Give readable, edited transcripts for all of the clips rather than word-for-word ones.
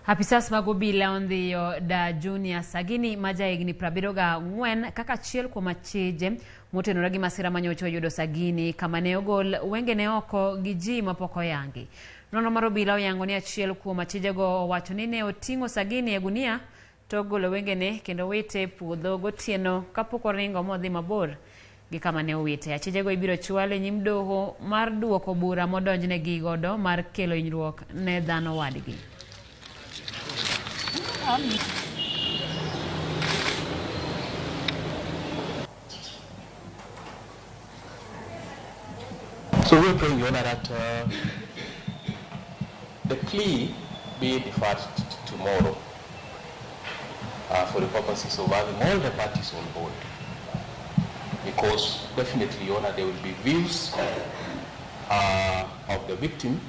Apisas mag obila ondhiyo da Junior Sagini ma jahigni 74 kaka achiel kuom achije motenore gi masira manyocha oyudo Sagini kama ne ogol wengene oko gi ji mapok oyangi. Nonro mar obila oyango ni achiel kuom achijego owacho ni ne oting'o Sagini e gunia to ogolo wengene kendo wite e puodho gotieno kapok oringo modhi mabor gi kama ne owite. Achijego ibiro chwal e nyim doho mar duoko bura modonjnegi godo mar kelo hinyruok ne dhano wadgi. So we're praying, Your Honor, that the plea be deferred to tomorrow for the purposes of having all the parties on board. Because definitely, Your Honor, there will be views of the victim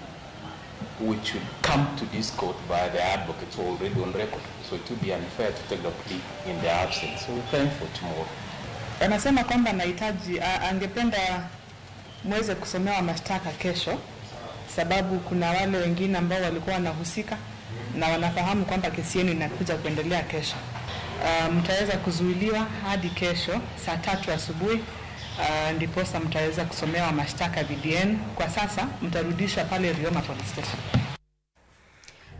which will come to this court by the advocates already on record. So it would be unfair to take the plea in their absence. So we're praying for tomorrow. Anasema kwamba anahitaji angependa muweze kusomewa mashtaka kesho, sababu kuna wale wengine ambao walikuwa wanahusika na wanafahamu kwamba kesi yenu inakuja kuendelea kesho. Mtaweza kuzuiliwa hadi kesho saa 3 asubuhi, ndiposa mtaweza kusomewa mashtaka dhidi yenu. Kwa sasa mtarudishwa pale Rioma Police Station.